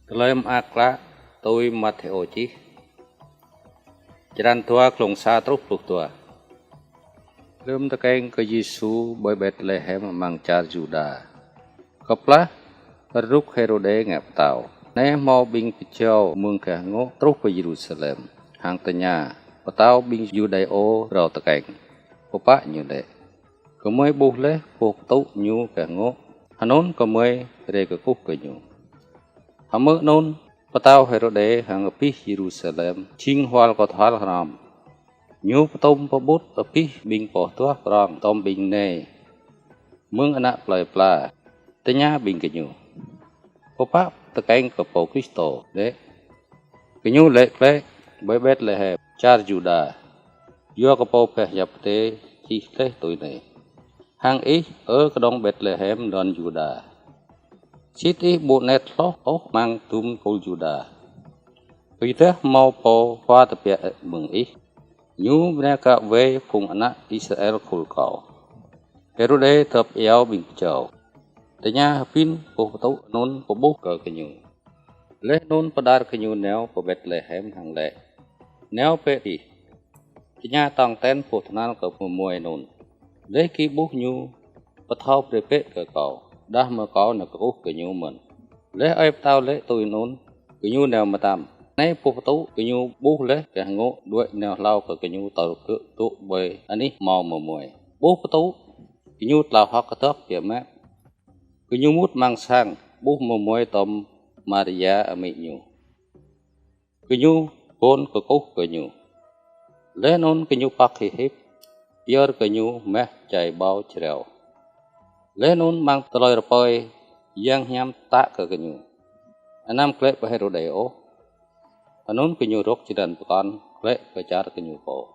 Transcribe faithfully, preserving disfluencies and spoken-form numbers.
Tơlơi mơak klă tui Mathêô čih. Črăn dua, glông sa truh pluh dua. Lơm tơkeng kơ Yêsu ƀơi Betlêhem amăng čar Yuđa, kơplah rơnuk Hêrôdê ngă pơtao, anai hmâo ƀing pơjâo mơ̆ng gah ngŏ truh pơ Yêrusalem, hăng tơña pơtao ƀing Yuđaiô phrâo tơkeng: Pơpă ñu lĕ? Gơmơi ƀuh laih boh pơtŭ ñu gah ngŏ, hơnŭn gơmơi rai kơkuh kơ ñu. Hơmư̆ anŭn, pơtao Hêrôdê hăng abih Yêrusalem jing hual kơtual hrŏm. Ñu pơtŭm pơƀut abih ƀing pô tuah prŏng tŏm ƀing nai mơ̆ng ană plơi pla, tơña ƀing gơñu: Pơpă tơkeng kơ Pô Kristô lĕ? Gơñu laĭ glaĭ: Ƀơi Betlêhem, čar Yuđa, yua kơ pô pơhiăp Adai čih laih tui anai: Hăng ih, ơ kơđông Betlêhem lŏn Yuđa, sĭt ih ƀu anet hloh ôh amăng dum khul Yuđa, yua dah hmâo pô khua tơbiă mơ̆ng ih, ñu bơnai kơ wai phung ană Israel khul kâo. Hêrôdê dŏp iâu ƀing pơjâo, tơña hơbĭn boh pơtŭ anŭn pơƀuh kơ gơñu. Laih anŭn pơđar gơñu nao pơ Betlêhem hăng laĭ: Nao bĕ dih, tơña tong ten boh tơhnal kơ mơmuai anŭn. Laih gih ƀuh ñu, pơthâo brơi bĕ kơ kâo, dah mơ̆ kâo nao kơkuh kơ ñu mơ̆n. Laih ơi pơtao laĭ tui anŭn, gơñu nao mơtam. Anai boh pơtŭ gơñu ƀuh laih gah ngŏ đuaĭ nao hlâo kơ gơñu tơl gơ̆ dŏ ƀơi anih hmâo mơmuai. Boh pơtŭ gơñu tlao hơ̆k kơdơ̆k biă mă. Gơñu mŭt amăng sang, ƀuh mơmuai tŏm Maria amĭ ñu. Gơñu bon kơkuh kơ ñu. Laih anŭn gơñu pŏk hĭ hip, pơyơr kơ ñu mah čai ƀâo jrao. Laih anŭn amăng tơlơi rơpơi, yang hiam tă kơ gơñu, anăm glaĭ pơ Hêrôdê ôh. Anŭn gơñu rŏk jơlan pơkŏn glaĭ pơ čar gơñu pô.